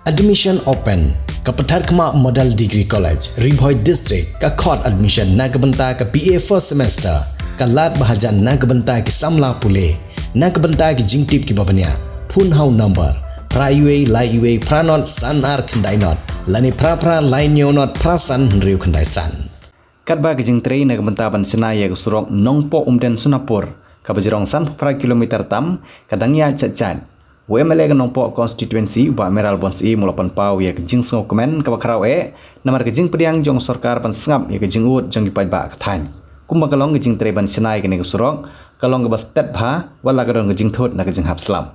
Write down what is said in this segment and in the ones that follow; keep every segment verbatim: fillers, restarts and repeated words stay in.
Admission open. Ka Patharkhmah Model Degree College, Ri Bhoi District, ka khot admission na ka bynta ka B A first semester. Ka lad ba hajan na ka bynta ki samla pule. Na ka bynta ki jingtip kiba bniah, phone ha u number phra wei lai wei phra not san ar khyndai not, lane phra phra lai hynñiew not phra san hynriew khyndai san. Katba ka jingtrei na ka bynta ban shna ïa ka surok Nongpoh Umden Sonapur, kaba jrong sanphew phra kilometer tam, ka dang ïaid shait shait, u M L A ka Nongpoh constituency, u Bah Mayralborn Syiem, u la pynpaw ïa ka jingsngewkmen kaba khraw eh namar ka jingpdiang jong sorkar ban sngap ïa ka jingud jong ki paidbah ka thaiñ. Kumba ka long, ka jingtrei ban shna ïa kane ka surok ka long kaba stet bha, wat la ka don ka jingthut na ka jinghap slap.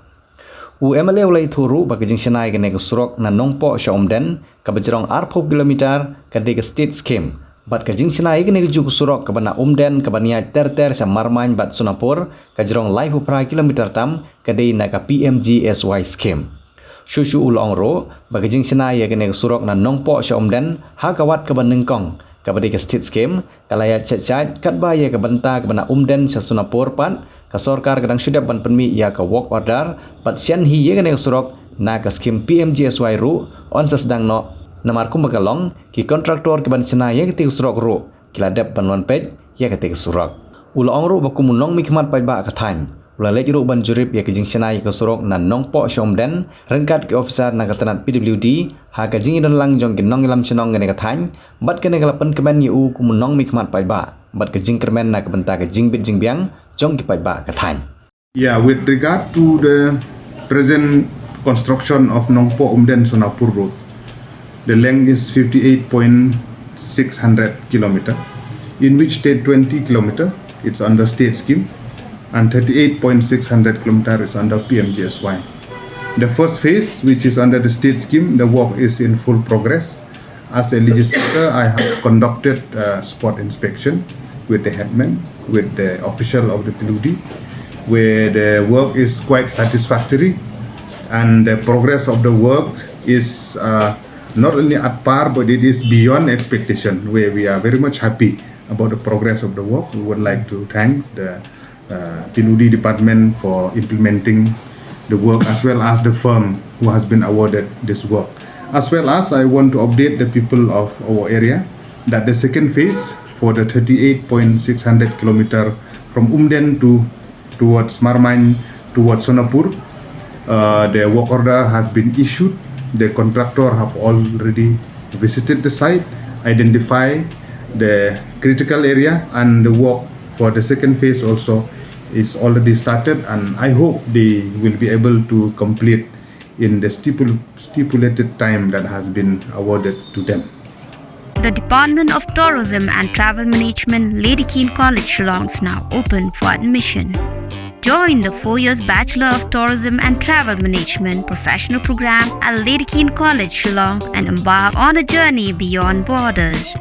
U M L A u la ïathuh ruh ba ka jingshna ïa kane ka surok na Nongpoh sha Umden, kaba jrong arphew kilometer, ka dei ka state scheme. Bad ka jingshna ïa kane ka juh ka surok kaba na Umden, kaba ïaid ter ter sha Marmain bad Sonapur, ka jrong laiphew phra kilometer tam, ka dei na ka P M G S Y scheme. Shuh shuh u la ong ruh ba ka jingshna ïa kane ka surok na Nongpoh sha Umden ha ka wat kaba nyngkong, kaba dei ka state scheme, ka la ïaid shait shait, katba ïa ka bynta kaba na Umden sha Sonapur pat, ka sorkar ka dang shu dep ban pynmih ïa ka work order bad shna hi ïa kane ka surok na ka scheme P M G S Y ruh yn sa sdang noh. Namar kumba ka long, ki contractor kiban shna ïa kata ka surok ruh ki la dep ban wan peit ïa kata ka surok. U la ong ruh ba kum u nongmihkhmat paidbah ka thaiñ, u la leit ruh ban jurip ïa ka jingshna ïa ka surok na Nongpoh sha Umden ryngkat ki officer na ka tnat P W D ha ka jingïadon lang jong ki nongïalam shnong kane ka thaiñ, bad kane ka la pynkmen ïa u kum u nongmihkhmat paidbah bad ka jingkyrmen na ka bynta ka jingbit jingbiang jong ki paidbah ka thaiñ. Yeah, with regard to the present construction of Nongpoh Umden Sonapur Road, the length is fifty-eight point six hundred kilometer, in which state twenty kilometer, it's under state scheme, and thirty-eight point six hundred kilometer is under P M G S Y. The first phase, which is under the state scheme, the work is in full progress. As a legislator, I have conducted a spot inspection with the headman, with the official of the P W D, where the work is quite satisfactory, and the progress of the work is, uh, not only at par, but it is beyond expectation, where we are very much happy about the progress of the work. We would like to thank the uh, P W D department for implementing the work, as well as the firm who has been awarded this work. As well as, I want to update the people of our area that the second phase for the thirty-eight point six hundred kilometer from Umden to towards Marmain, towards Sonapur, uh, the work order has been issued. The contractor have already visited the site, identify the critical area, and the work for the second phase also is already started, and I hope they will be able to complete in the stipul-, stipulated time that has been awarded to them. The Department of Tourism and Travel Management, Lady Keane College, Shillong, is now open for admission. Join the four years Bachelor of Tourism and Travel Management professional program at Lady Keane College, Shillong, and embark on a journey beyond borders.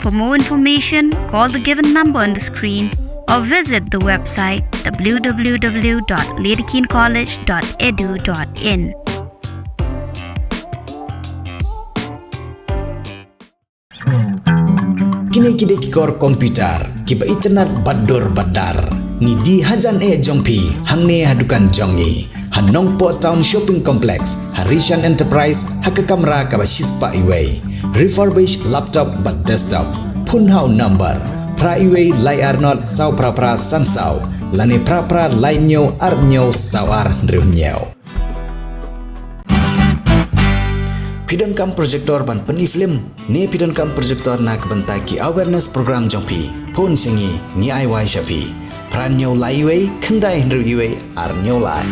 For more information, call the given number on the screen or visit the website w w w dot lady keane college dot e d u dot in. Kine ki dei ki kor computer kiba itynnad bad dur bad dar. Ngi die hajan eh jong phi hangne ha dukan jong ngi, ha Nongpoh Town Shopping Complex, ha Rishan Enterprise, ha ka kamra kaba shispah iwei. Refurbished laptop bad desktop. Phone ha u number phra iwei lai ar not saw phra phra san saw, lane phra phra lai hynñiew ar hynñiew saw ar hynriew hynñiew. Phi donkam projector ban pyni film, ne phi donkam projector na ka bynta ki awareness program jong phi? Phone sha ngi, ngi ai wai sha phi. Phra hynñiew lai iwei khyndai hynriew iwei ar hynñiew lai.